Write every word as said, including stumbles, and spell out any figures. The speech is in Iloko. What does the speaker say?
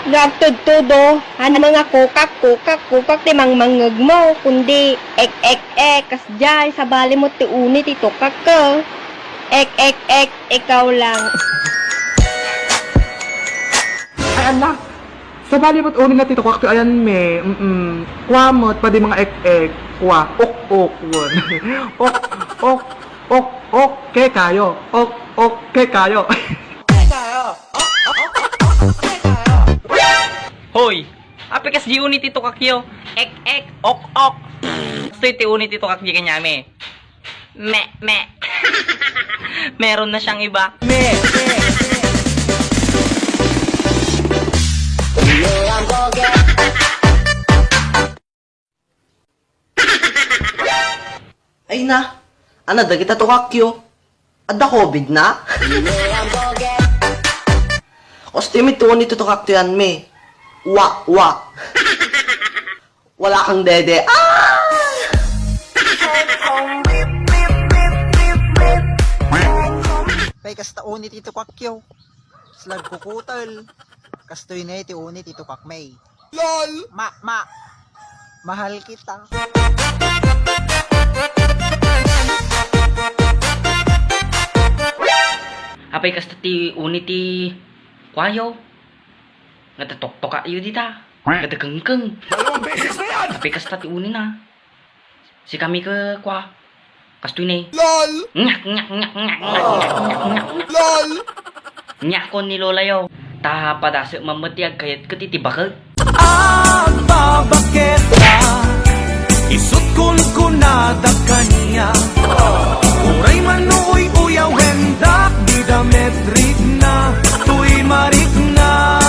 Agtudtudo, ania nga kukak, kukak, kukak ti mangmangngegmo, kundi ek, ek, ek, kasdiay, sabali met ti uni ti tukak, ke. Ek, ek, ek, ikaw lang. Ay, ala. Sabali met uni na ti tukak ti ayanmi. Mm-mm. Kua met, padi mga ek, ek. Kua, ok, ok, wen. Ok, ok, ok, ok, kekayo. Ok, ok, kekayo. Hoy! Apay kasdi uni ti tukakyo? Ek, ek, ok, ok. Kastoy ti uni ti tukak di kaniami. Me, me. Meron na siyang iba. Me, me, me. Ay na, ania dagita tukakyo? Adda covid na? Kastoy met ti uni ti tukakto ayanmi. Wa, wa. Wala kang dede. Ah! Pay kasta uni ti tukakyo. Slag kukutel. Kastoy ne ti uni ti tukakmi. Lol! Ma, ma, mahal kita. Apay kasta ti uni ti kuayo? Nga tatoktokayo dita. Nga takengkeng. Dalawang beses na yan! Apay kasta ti uni na. Sikami ke kua. Kastoy ne. Lol! Nyak, nyak, nyak, nyak, nyak, nyak, nyak, nyak. Lol! Nyak kon ni lolayo. Ta padasek man met ti agkayat ket iti bakek. Agbabaketa, isut kunkunada kaniak. Uray man no uy-uyaw, hendak dida met rikna, tuy marikna.